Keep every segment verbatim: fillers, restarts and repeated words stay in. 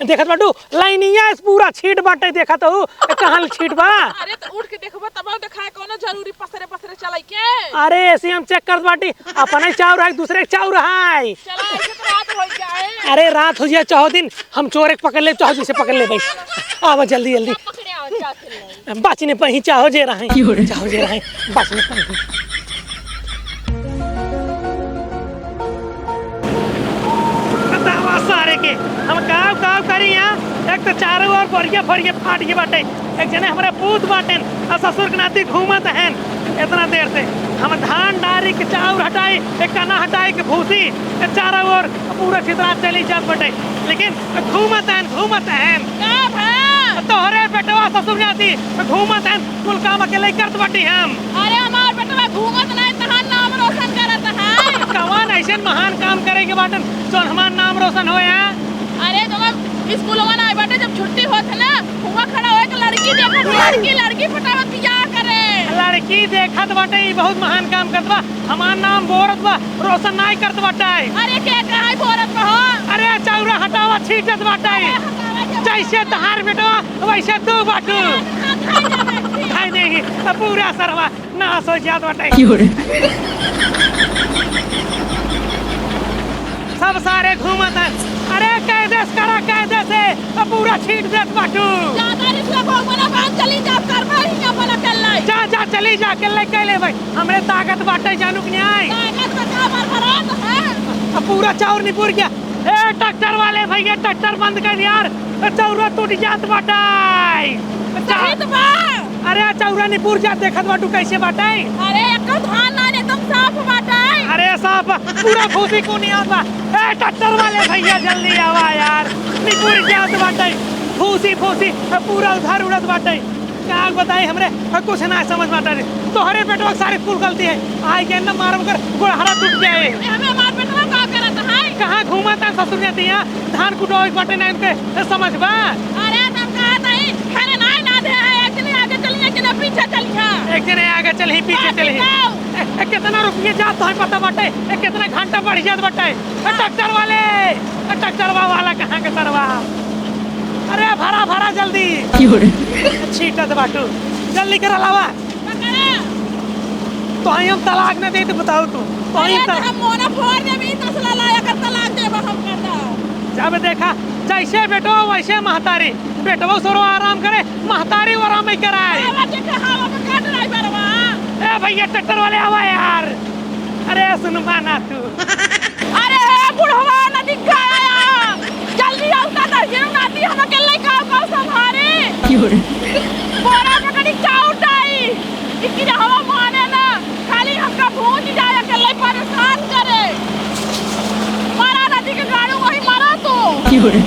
देखत बाटू, लाइनिया से पूरा छीट बाटे, देखत हऊ, कहाँ ले छीट बा? अरे, त उठ के देखबो, तब देखाए, कौनो जरूरी पसरे पसरे चलै के? अरे, ऐसे हम चेक करत बाटी, अपने चाउर है, दूसरे के चाउर है। चला, ऐसे तो रात हो जाए। अरे, रात हो जाए, चाहो दिन, हम चोरे के पकड़ ले, चाहो जिसे पकड़ ले भाई। आवा जल्दी, जल्दी। पकड़े आवा, जा के ले। बाची ने पही चाहो जे रहे। की हो रे? चाहो जे रहे, बाची ने पही। बतावा सारे के, हम काव काव करी यहाँ? एक तो चारों ओर बोरिया फोरिया फाट गए बाटे, एक जने हमारे पूत बाटेन और ससुर के नाती घूमत हैं इतना देर से। हम धान डारी के चाउर हटाई, एक कना हटाई के भूसी, चारों ओर पूरा छितरा चली जात बाटे, लेकिन घूमत हैं, घूमत हैं। का भा? तोहरे बेटवा ससुर नाती घूमत हैं, कुल काम अकेले करत बाटी हम। अरे हमार बेटवा घूमत नहीं, तहार नाम रोशन करत है। कवन ऐसन महान काम करे के बाटन जौन हमार नाम रोशन होए हैं? अरे जब हम स्कूलवा ना आए बाटे, जब छुट्टी होत है ना, हुआ खड़ा होए के लड़की देखत, लड़की, लड़की पटावत बियाह करे। लड़की देखत बाटे, ई बहुत महान काम करत बा। हमार नाम बोरत बा, रोशन नाई करत बाटे। अरे के कहाई बोरत बा हो? अरे चाउरा हटावा छीटत बाटे। अरे हटावा के जैसे तहार बेटवा वैसे तू बाटू। अरे हटावा के खाई नहीं, अब पूरा सरवा नाश हो जात बाटे। की हो रे? सब सारे घूमत हैं। अरे कायदे से करा, कायदे से। अब पूरा छीट देत बाटू। ज्यादा रिश्वत हो, मना बात चली जा, करबा ही अपना कर ले। जा, जा, चली जा, अकेले कैले भाई। हमरे ताकत बाटे, जानू कि नाई? ताकत में का भरभरात है? अब पूरा चाउर निपुर गया। ए, ट्रैक्टर वाले भैया, ट्रैक्टर बंद कर यार, चाउर टूट जात बाटे। सही तो बा। अरे, चाउर निपुर जात, देखत बाटू कैसे बाटे। अरे, एको धान ना, एकदम साफ बाटे। अरे, साफ, पूरा भूसी को नहीं आता। ए, ट्रैक्टर वाले भैया, जल्दी आवा यार, निपुर जात बाटे। भूसी, भूसी, पूरा उधार उड़त बाटे। का बताई हमरे, कुछ ना समझ में आता रे। तोहरे बेटवा के सारे कुल गलती है। आई के न मारम कर गोड़हरा टूट जाए। ए, हमें हमार बेटवा का करत है? कहाँ घूमत है ससुर जाती है? धान कुटवावे के बाटे ना इनके समझ बा। अरे तब कहा तही, घरे नाई ना दे है, एक जने आगे चलिए कि ना पीछे चलिए। एक जने आगे चली, पीछे हाँ, चली। ठीक है। ए, ए, कितना रुपये जात है पता बाटे? ए, कितना घंटा बढ़ जात बाटे? ए, ट्रैक्टर वाले, ए, ट्रैक्टरवा वाला कहाँ के सरवा? अरे भरा, भरा जल्दी। की हो रे? छीटत बाटू, जल्दी कर अलावा। पकड़ा। तो हम तलाक न दे तो बताओ तू। तो अरे, हम तो तल- हम मोना फोड़ देबी, तसला लाया कर तलाक देबो हम कर दो। जब देखा, जैसे बेटो वैसे महतारी। बेटो सोरो आराम करे, महतारी आराम ही कराए। हवा के हवा में काट रही बरवा। ए भैया, ट्रैक्टर वाले आवा यार। अरे सुन माना तू। अरे हे बुढ़वा, नदी का आया, जल्दी आओ ना, तो ये नाती हम अकेले का का संभारे। की हो रे? बोरा पकड़ी का उठाई, इतनी हवा माने ना, खाली हमका भूत जाए अकेले परेशान करे। मारा नदी के गाड़ू वही मारा तू। की हो रे?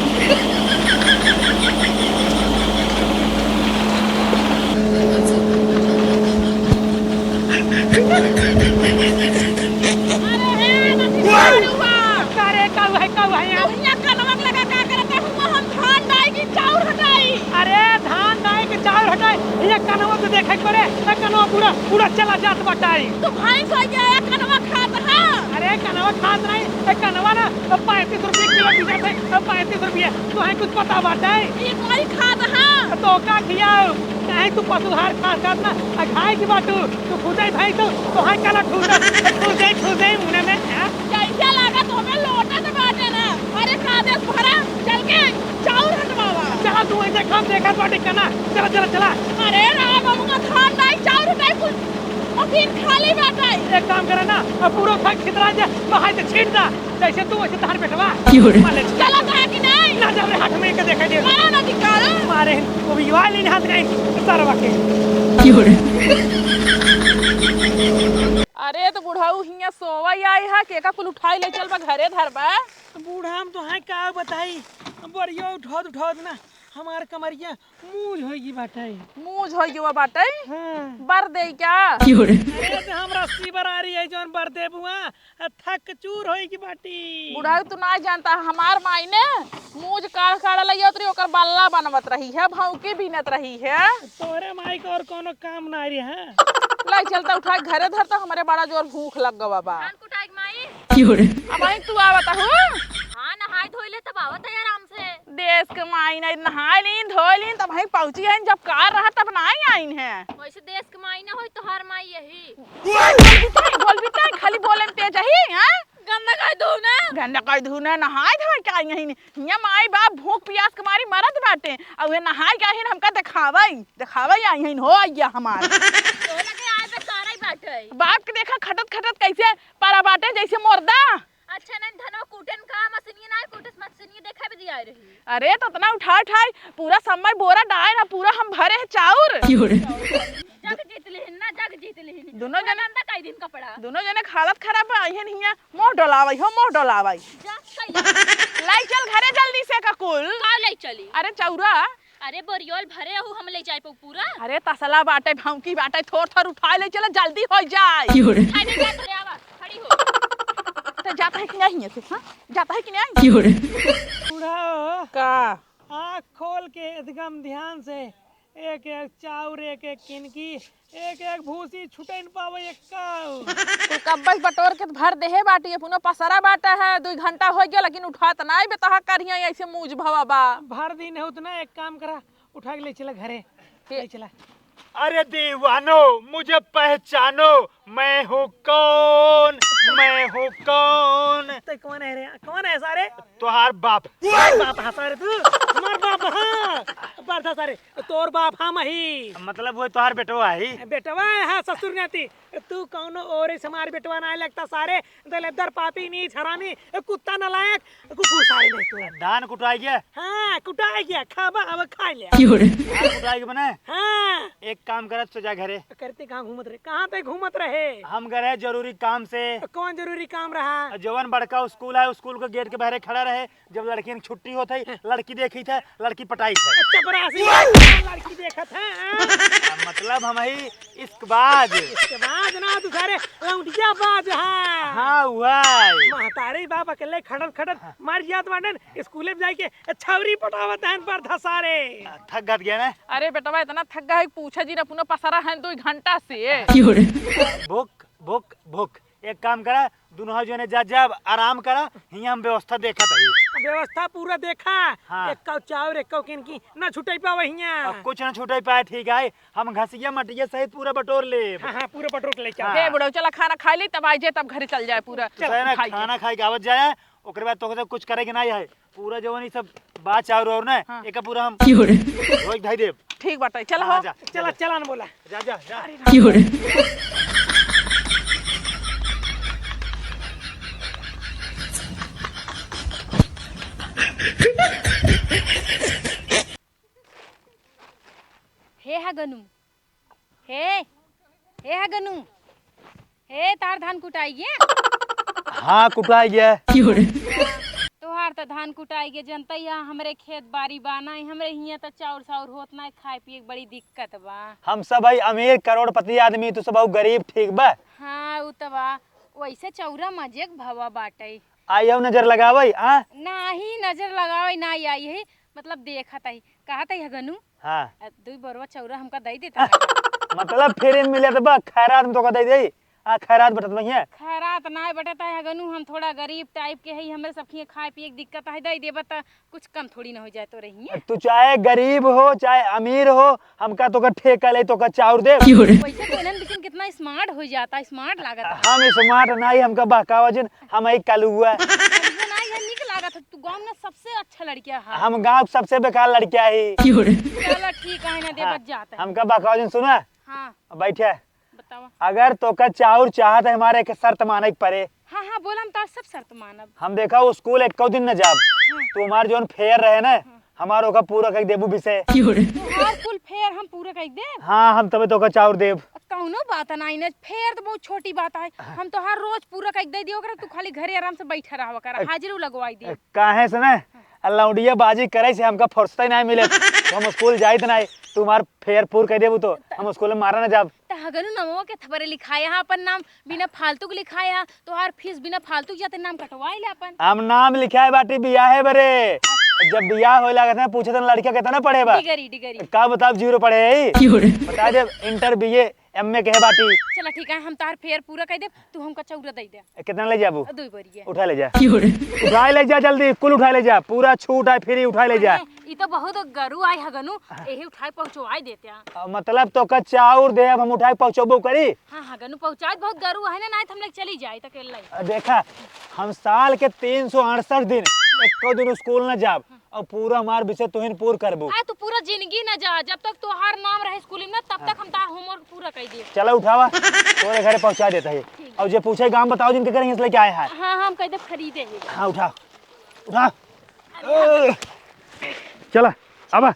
अरे हे, नदी वाह! साढ़ू बा। का रे, का हुआ है, का हुआ है यहाँ? तू हियाँ कनवा लगा का करत है? हुआ हम धान डाई की चाउर हटाई। अरे, धान डाई की चाउर हटाई, ये कनवा तो देखे करे, ये कनवा पूरा, पूरा चला जात बटाई। तू भैंस हो गया, ये कनवा खात है। अरे, कनवा खात नहीं, ये कनवा ना, पैंतीस रुपये किलो बिकत है, पैंतीस रुपये। तोहे कुछ पता बाटे? ई कोई खात है? तो का खियाओ? काहे तू पशुहार खात खात ना, आ खाए की बाटू? तू खुदे भाई तो, तोहे काला ठूसा, ठूसे, ठूसे मुने में, हाँ? कैसे लागत हमें लोटा तो बाटे ना। अरे खा दे भरा, चल के चाउर हटवावा। चला तू ऐसे काम देखत बाटे कना, चला, चला, चला। अरे राम, हम का धान नहीं, चाउर नहीं, कुल मशीन खाली बाटे। एक काम करे ना, अब पूरा खाए खितरा जा, बाहर से छीट दा। जैसे तू वैसे तहार बेटवा। की हो रे? माले। चला था कि नहीं? ना जावे हाथ में के देखे दे। मारा ना दिखाओ। मारे, वो भी वाली नहीं हाथ नहीं, सरवा के। की हो रे? अरे तो बुढ़ऊ हियाँ सोवा आई है, केका कुल उठाई ले चल बा घरे धर बा। बूढ़ा हम तो हैं का बताई, बोरिया उठावत उठावत ना हमार कमरिया मूज होई गई बाटे। मूज होई गई बाटे? हाँ। बर दे क्या? की हो रे? अरे तो हम रस्सी बरारी है जौन बर दे बुआ, आ थक चूर होई गई बाटी। बुढ़ऊ तू ना जानता, हमार माई ने मूज काढ़ काढ़ लइयत रही, ओकर बल्ला बनवत रही है, भौंकी बीनत रही है। तोरे माई का और कोनो काम ना रही है। लाई चलता उठा के घरे धरता, हमरे बड़ा जोर भूख लग गवा बा। धान कुटाई के माई। की हो रे? अब आई तू आवत हूँ। हाँ, नहा धोई ले तब आवत है आराम से। देश के माई ना, नहाए लीन, धोए लीन, तब वहीं पहुँची हैं, जब कार रहा तब ना ही आइन है। वैसे देश के माई ना होई, तोहार माई यही। बोल भी तय, बोल भी तय, खाली बोले में तेज ही, हाँ? गंदा कह दू ना। गंदा कह दू ना, नहाए धोए के आई नहीं। हियाँ माई बाप भूख पियास के मारी मरत बाटे, और वे नहाए के आहिन हमका देखावई, देखावई आई हइन हो आइया हमार। तोहरा के आए पे सारा ही बाटे। बाप के देखा खटत खटत कैसे परा बाटे जैसे मुर्दा। अच्छा नहीं धनवा कूटन का मशीनिया ना कूटस मशीनिया देखा भी दिया रही। अरे तो इतना उठा उठाई पूरा समय बोरा डाल ना पूरा हम भरे है चाउर। की हो रे? जग जीत लेहिन ना जग जीत लेहिन। दोनों जने गंदा कई दिन कपड़ा। दोनों जने के हालत खराब बा, इहन हिया मोह डोलावई हो, मोह डोलावई। जा, कई लाई चल घरे जल्दी से ककुल। का लाई चली? अरे चौरा। अरे बोरियोल भरे हूँ हम ले जाए पाऊ पूरा। अरे तसला बाटे, भौंकी बाटे, थोर थोर उठाए ले चला, जल्दी हो जाए। की हो रे? खाए ले जा, चले आवा, खड़ी हो। तो जाता है कि नहीं है से, हाँ? जाता है कि नहीं? की हो रे? बूढ़ा हो। का? आँख खोल के एकदम ध्यान से एक एक चाउर, एक एक किनकी, एक एक भूसी छुटे न पावे एक्का। तू कब्बे बटोर के भर देहे बाटी, अपनो पसरा बाटा है, दुई घंटा हो गया लेकिन उठात नाई बे, तहा करिया ऐसे मूज भवा बा। भर दिन है उतना, एक काम करा, उठा के ले चला घरे, के- ले चला। अरे दीवानो, मुझे पहचानो, मैं हूँ कौन, मैं हूँ कौन? तो कौन है रे? कौन है सारे? तोहार बाप। तोहार बाप हा सारे तू? हमार बाप हा। बरदा सारे, तोर बाप हम ही। मतलब वो तोहार बेटवा है? बेटवा है, हाँ, ससुर नाती। तू कौनो और से हमार बेटवा ना लगता सारे। दलेदर पापी नीच हरामी, कुत्ता नालायक, कुकुर सारे नहीं तू। धान कुटाई गया? हाँ, कुटाई गया, खाबा अब खा ले। की हो रे? धान कुटाई के बने? हाँ। एक काम करत सो जा घरे। करते कहाँ घूमत रहे? कहाँ तक घूमत रहे? हम गए रहे जरूरी काम से। कौन जरूरी काम रहा? जवन बड़का स्कूल है, स्कूल के गेट के बाहरे खड़ा रहे, जब लड़कियन के छुट्टी होत है, लड़की देखी थे, लड़की पटाई थे। चपरासी लड़की देखत है, हाँ? मतलब हम ही इश्कबाज। इश्कबाज ना, तू सारे लौंडिया बाज, हाँ। हाँ, वही। महतारी बाप अकेले खटत खटत मर जात बाटन, स्कूले में जाके छौरी पटावत हैं बरदा सारे। थक गत गया ना? अरे बेटवा, इतना थक गया है कि पूछा जी ना, अपनो पसरा है दो घंटा से। की हो रे? भुक, भुक, भुक। एक काम करा, दुनों जने जा, जा, आराम करा, हियां हम व्यवस्था देखत हई। व्यवस्था पूरा देखा, हाँ। एक्कौ चाउर, एक्कौ किनकी ना छुटै पावे हियां। अब कुछ ना छुटै पाए, ठीक है, हम घसिया मटिया सहित पूरा बटोर लेब। हाँ, हाँ, पूरा बटोर के लेके आओ। हाँ। हे बुढ़ऊ, चला खाना खा ली, तब आई जाए, तब घरे चल जाए पूरा। चल, सही ना, खाई के। खाना खाए के आवत जाए, ओकरे बाद तोके तो कुछ करे के नहीं है। पूरा जवन ई सब बा चाउर और ना, हाँ। एका पूरा हम की हो रे? धोई के धई देब। ठीक बाटे, चल हाँ, हो। जा, चला, जा। चला न बोला। जा, जा, जा। की हो रे? हे हा गनू, हे, हे हा गनू, हे तार धान कुटाई गया? हाँ, कुटाई गया। तोहार त धान कुटाई गया, जनता यहाँ हमरे खेत बारी बा ना, हमरे हियाँ त चाउर साउर होत ना, खाए पिए के बड़ी दिक्कत बा। हम सब है अमीर करोड़पति आदमी, तू सब हऊ गरीब, ठीक बा? हाँ, उ त बा। वैसे चौरा मजे के भवा बाटे। आइयो नजर लगावे, आ? नाही नजर लगावे, ना आई है, मतलब देखत है, कहत है गनू। हाँ। आ, दुई बोरवा चौरा हमका दई देता। मतलब फ्री में मिले त बा, खैरात में तोका दई देई। आ, खैरात बटत बा हियाँ। खैरात नाय बटत है गनू, हम थोड़ा गरीब टाइप के हई, हमरे सब खिए खाए पिए के दिक्कत है, दई देबा त कुछ कम थोड़ी ना हो जाए तो रही। तू चाहे गरीब हो, चाहे अमीर हो, हमका तोका ठेका ले, तोका चाउर देब। वैसे तो इन्हन लेकिन कितना स्मार्ट हो जाता, स्मार्ट लागत है। हम स्मार्ट नाई, हमका बहकावा जिन, हम एक कलुआ। कलुआ नाई है, निक लागत है, तू गाँव में सबसे अच्छा लड़किया है। हम गाँव के सबसे बेकार लड़किया ही। चलो ठीक है ना, देबत हाँ, जात है। हमका बहकावा जिन, सुना? हाँ। बैठे। बतावा। अगर तोका चाउर चाहत है, हमारे एक शर्त माने के परे। हाँ, हाँ, बोला, हम तोर सब शर्त मानब। हम देखा, वो स्कूल एक्को दिन न जाब। हाँ। तू हमार जौन फेयर रहे ना, हाँ। हमार ओका पूरा कर देबू विषय। तोहार कुल फेयर हम पूरा कर देब। हाँ, हम तबे तोका चाउर देब। कौनो बात नाई ना, फेयर तो बहुत छोटी बात है। हाँ। हम तोहार रोज पूरा कर दे दियो, ओकरा तू खाली घरे आराम से बैठा रहवा कर, अ-, हाजिरी लगवाई दे। अ-, काहे से ना? हाँ। आ लौंडिया बाजी करे से हमका फुर्सत ही नाई मिले। हम स्कूल जाइत नाई, तू हमार फेयर पूर कर देबू तो हम स्कूल में मारा ना जाब। त हगनू नमवा के थपरे लिखाया है अपन नाम, बिना फालतू के लिखाया है, तोहार फीस बिना फालतू के जाते नाम कटवाई ले अपन। हम नाम लिखाए बाटी बियाहे बरे। जब बियाह होए लागत है, पूछे तन लड़का कितना पढ़े बा? डिग्री, डिग्री। का बताब, जीरो पढ़े है। क्यों रे? बता दे, इंटर, बीए, एमए के है बाटी। चला ठीक है, हम तार फेयर पूरा कइ देब, तू हमका चौरा दइ दे। ए, कितना ले जाबू? दुई बोरिया। उठा ले जा। क्यों रे? उठा ले जा जल्दी, कुल उठा ले जा, पूरा छूट है, फ्री उठा ले जा। अरे, ई तो बहुत गरु आए हगनु, हाँ। एही उठाए पहुँचवाए देते हैं। आ, मतलब तो का चाउर दे, अब हम उठाए पहुँचबो करी? हाँ, हाँ, गनु पहुँचाए, बहुत गरु है ना, नाहीं तो हम लोग चली जाए, तो अकेला ही। आ, देखा, हम साल के तीन सौ अड़सठ दिन, एको दिन स्कूल ना जाब, हाँ। और पूरा हमार विषय तुहिन पूर करबू। आ, तू पूरा जिंदगी ना जा, जब तक तोहार नाम रहे स्कूल में, तब हाँ। तक हम तार होमवर्क पूरा कर देब। चला उठावा, तोरे घरे पहुँचा देता है। ठीक। और जे पूछे, गाँव बताओ, जिनके करेंगे इसलिए क्या है? हाँ, हम कह दे खरीदे ही। हाँ, उठा, उठा। अरे। चला, आवा।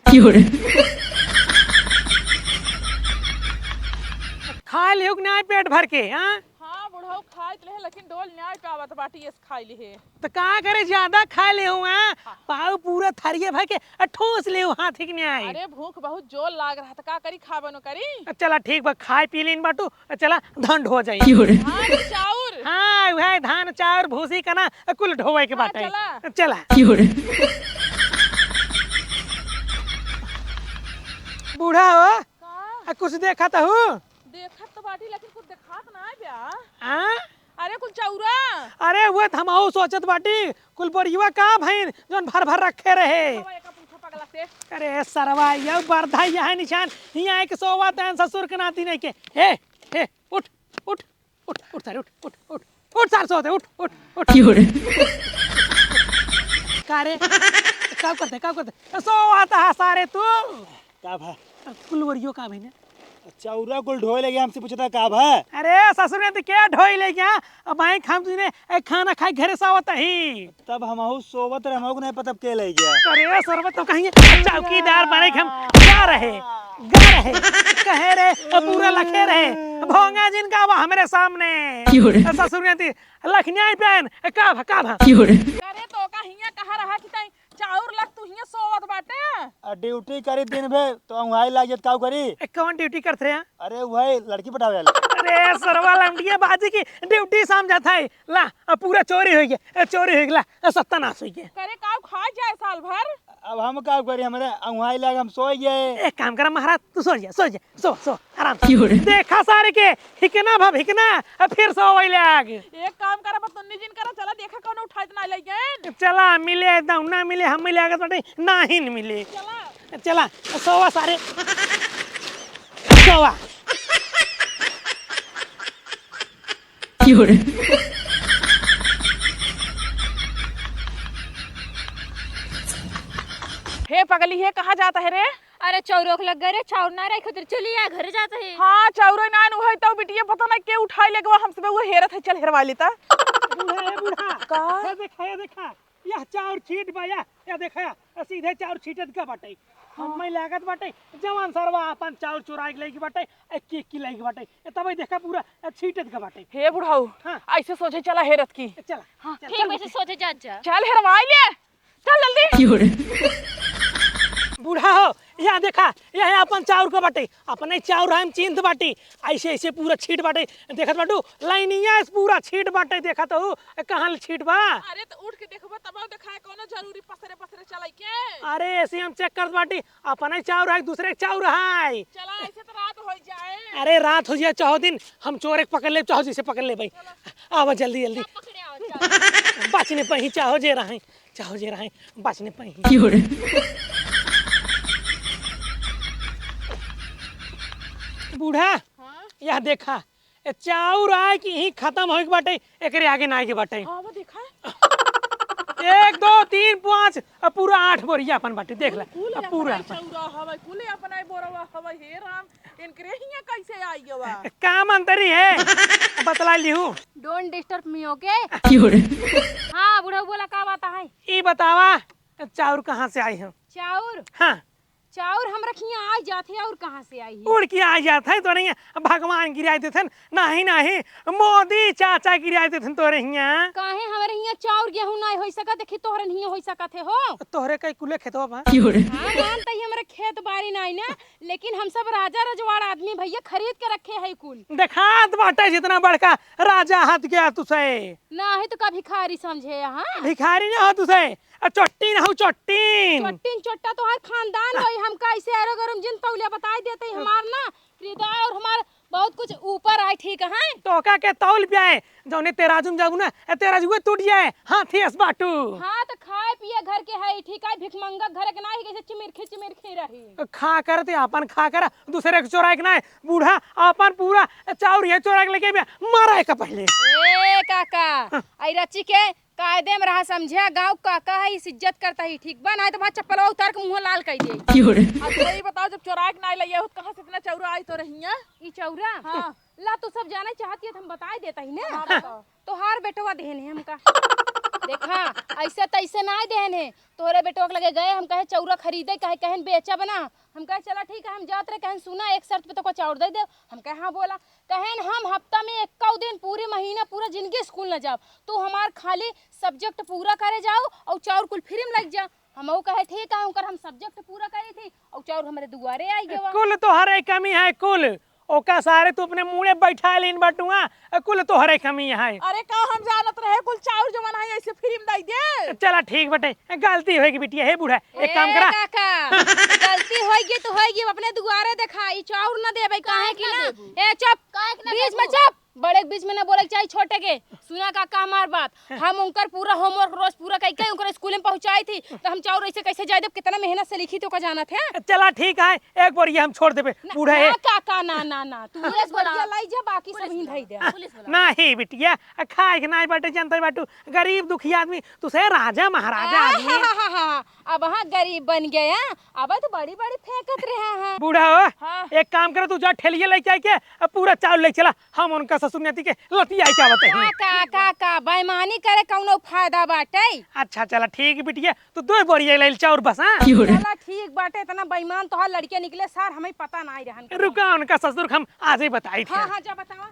खाए लेहू कि नाहीं पेट भर के, हाँ? हाँ, बुढ़ऊ खाइत लेहे, लेकिन डोल नाहीं पावत बाटी, एस खाए लेहे। तो का करे, ज्यादा खाए लेहू, हाँ? हाँ। पाऊ पूरा थरिये भर के, आ, ठूस लेहू, हाथ ही के नाहीं। अरे, भूख बहुत जोर लाग रहा, तो का करी, खाबे न करी? आ, चला, ठीक बा, खाए पी लीन बाटू, आ, चला, धन ढो जाई। क्यों रे? हाँ, चाउर। हाँ, वह धान, चाउर, भूसी, कना, आ, कुल ढोवे के हाँ, बाटे। चला। चला। क्यों रे? बूढ़ा हो, का? आ, कुछ देखत हू? देखत तो बाटी, लेकिन कुछ देखात ना है बया। हाँ? अरे, कुल चौरा। अरे, उहे त हमहू सोचत बाटी, कुल बोरियवा का भइन, जौन भर भर रखे रहे। बाबा, एका पूछो पगला से। अरे, सरवा, यह बरधा, यह निशान, हियाँ एक सोवा तैन ससुर के नाती नहीं के। हे, हे, उठ, उठ, उठ, उठ, सारे, उठ, उठ, उठ, उठ, सारे, सोते, उठ, उठ, उठ। क्यों रे? का रे? का करते, का करते? सोवा त हा, सारे, तू। का भा? कुल बोरियो का भइने? चौरा कुल ढोए लगे, हमसे पूछता का भा? अरे ससुर ने तो क्या ढोए ले गया? अब भाई हम तुझे ए खाना खाए घरे से आवत ही। तब हमहू सोवत रहे, हमहू को नहीं पता के ले गया। अरे सरबत तो कहीं चौकीदार बने के हम गा रहे, गा रहे, कहे रे, अब पूरा लखे रहे, भोंगा जिन का बा हमरे सामने। क्यों रे? ससुर ने ती लखनिया ही पहन, का भा, का भा? क्यों रे? अरे तो का हिया कहा रहा कि तई चाउर लग तू हियाँ सोवत बाटे? आ, ड्यूटी करी दिन भे, तो अंगुहाई लाग जात, काऊ करी? ए, कौन ड्यूटी करत रहे हैं? अरे, वही लड़की पटावे वाली। अरे, सरवा लंडिया बाजी की ड्यूटी समझत है। ला, अब पूरा चोरी होइ गया, ए, चोरी होइ गया, ला, ए, सत्यानाश होइ गया। करे काऊ खा जाए साल भर? अब हम काऊ करी, हमरे अंगुहाई लाग, हम सोई गए। एक काम करा महाराज, तू सो जा, सो जा। सो, सो, आराम से। क्यों रे? देखा सारे के, हिकना भा हिकना, अब फिर सोवै लाग। एक काम करा, बतुन्नी जिन करा, चला देखा कौनो उठाइत ना ले गए। चला, मिले, दौना मिले, हम मिले, आगत बाटे, नाहीं मिले। चला। चला, सोवा सारे। सोवा। क्यों रे? हे पगली, हे कहाँ जाता है रे? अरे चौरोक लग गए रे, चाउर ना रहे, खुद चली आ, घरे जाता है। हाँ, चाउर ना नु है, तो बिटिया पता ना के उठाई ले गवा, हमसे वो हेरत है, चल हेरवा लेता। बूढ़ा, ए बूढ़ा। का? हे देखा, हे देखा, यह चाउर छीट बा, यह, यह देखा, आ सीधे चाउर छीटत का बाटे। हाँ। हमें लागत बाटे, जवान सरवा अपन चाउर चुराई के लेके बाटे, एक की, एक की लेके बाटे। ए, तबे देखा पूरा, ए, छीटत का बाटे। हे बुढ़ऊ, हाँ। ऐसे सोझे चला हेरत की। चला, हाँ, चल, ठीक चल, वैसे उठ। सोझे जा, जा। चल हेरवाई ले, चल जल्दी। क्यों रे? बूढ़ा हो, यहाँ देखा, यह अपन चाउर का बाटे, अपने चाउर हम चिंत बाटी, ऐसे, ऐसे पूरा छीट बाटे, देखत बाटू, लाइनिया से पूरा छीट बाटे, देखत हो, कहाँ ले छीट बा? अरे, तो उठ के देखबो, तब देखाए, कोनो जरूरी पसरे, पसरे चलाई के? अरे, ऐसे हम चेक करत बाटी, अपने चाउर है, दूसरे के चाउर है। चला, ऐसे तो रात हो जाए। अरे, रात हो जाए, चाहो दिन, हम चोर एक पकड़ ले, चाहो जिसे पकड़ ले भाई। चला। आवा जल्दी, जल्दी। क्या पकड़े आवा, चल। बचने पही, चाहो जे रहे, चाहो जे रहे, बचने पही। क्यों रे? बूढ़ा, हाँ? यह देखा, ए, चाउर आए कि ही खतम होइक बाटे, एकरे आगे ना आइके बाटे। हाँ, वो देखा है। एक, दो, तीन, पाँच, अब पूरा आठ बोरिया अपन बाटे, देख ले, कुल अब पूरा अपना अपन। चाउरा हवै, कुल अपना बोरवा हवै, हे राम, इनकरे हियाँ कैसे आई गवा? काम अंतरी है, अब बतला लिहू। Don't disturb me, okay? क्यों रे? हाँ, बुढ़ऊ बोला, का बात है? ई बतावा, चाउर कहाँ से आई हम? चाउर? हाँ। चाउर हमरा हियाँ आ जात है, और कहाँ से आई है? उड़ के आ जात है तोरे हियाँ, भगवान गिराइ देथन। नहीं, नहीं, मोदी चाचा गिराइ देथन तोरे हियाँ। काहे हमरे हियाँ चाउर गेहूँ नाहीं होइ सकत, देखी तोहरे हियाँ होइ सकत है हो। तोहरे कई कुले खेतवा बा। हाँ, मान तही हमरे खेत बारी नाहीं ना, लेकिन हम सब राजा रजवाड़ा आदमी भइया, खरीद के रखे है कुल। देखात बाटे जितना बड़का राजा हथ गया तुसे। नाहीं तो का भिखारी समझे यहाँ? भिखारी ना हो तुसे, आ चोट्टीन हऊ, चोट्टीन। चोट्टीन चोट्टा तोहार खानदान होई, हमका ऐसे एरो गरम जिन तौलिया बताई देते ही हमार ना हृदय और हमार बहुत कुछ ऊपर आए, ठीक है? तोका के तौल पियाए, जौने तेराजू में जाबू ना, ए तेराजुए टूट जाए, हाथी अस बाटू। हाँ, तो खाए पिए घर के है, ठीक है? भिखमंगा घर के नाही, कैसे चिमिरखी चिमिरखी रही। खा कर ते आपन खा कर, दूसरे के चोराए के नाही, बूढ़ा आपन पूरा चाउर ये चोरा के लेके बे, मारा एक पहले। ए काका, हाँ। आई रची के कायदे में रहा, समझे? गाँव काका है, इस इज्जत करता ही, ठीक बा? नाहीं तो भाई चप्पलवा उतार के मुँह लाल कर दे। क्यों रे? अच्छा, ये बताओ, जब चोराए के नाहीं लइया हो, तो कहाँ से इतना चौरा आई तोरे हियाँ? ई चौरा? हाँ। ला, तू सब जाने चाहती है, तो हम बताई देता ही ना। हाँ, बताओ। तोहार बेटवा देहन है हमका। देखा, ऐसे तैसे नाहीं देहन है। तोहरे बेटवा के लगे गए, हम कहे चौरा खरीदे, कहे कहन बेचब ना। हम कहे चला ठीक है, हम जात रहे, कहन सुना, एक शर्त पे तोका चाउर दे देब। हम कहे हाँ बोला। कहेन हम हफ्ता में एक्कौ दिन, पूरी महीना, पूरा जिंदगी स्कूल न जाब, तू हमार खाली subject पूरा करे जाओ और चाउर कुल free में लग जा। हमहू कहे ठीक है, उनकर हम subject पूरा करी थी और चाउर हमरे दुआरे आई गवा। कुल तोहरे कमी है, कुल। ओका सारे तू अपने मुड़े बैठा लेन बटुआ, कुल तोहरे कमी है। अरे का हम जानत रहे कुल चाउर जवन है ऐसे free में दई दे? चला ठीक बटे, गलती होइगी बिटिया। हे बूढ़ा, एक काम ए करा। काका, गलती होइगी तो होइगी, अपने दुआरे देखा, ई चाउर न देबै, काहे काहे कि ना ना? देबू? ए चुप, काहे कि ना बीच में देबू? चुप, बड़े के बीच में ना बोले के चाही छोटे के। सुना काका हमार बात, हम उनकर पूरा homework रोज पूरा कई के उनकर स्कूल में पहुँचाई थी, तो हम चाउर ऐसे कैसे जाए देब? कितना मेहनत से लिखी थी ओका जानत है? चला ठीक है, एक बोरिया हम छोड़ देबे। ना, बूढ़ा ना है। काका, ना, ना, ना, तू पुलिस एक बोरिया बुलाओ। लाई जा, बाकी सब पुलिस ही बुलाओ। धई दे। पुलिस बुलाओ। नाही बिटिया, खाए के नाही बाटे, जनता बाटू, गरीब दुखी आदमी, तू से राजा महाराजा आदमी। आहाहाहा, अब हाँ गरीब बन गया, अब तो बड़ी बड़ी फेंकत रहे हैं। बूढ़ा हो, हाँ। एक काम करो, तू जा ठेलिया लेके आई के, अब पूरा चाउर ले चला, हम उनका ससुर नेती के लतिया के आवत हैं। का, का, का, का, बेईमानी करे कौनो फायदा बाटे? अच्छा चला ठीक बिटिया, तू दो बोरिया ले चाउर बस, हाँ? चला ठीक बाटे, इतना बेईमान तोहार लड़के निकले सार, हमें पता नाहीं रहन। रुका, उनका ससुर हम आज ही बताई थे। हाँ, हाँ, जा बतावा।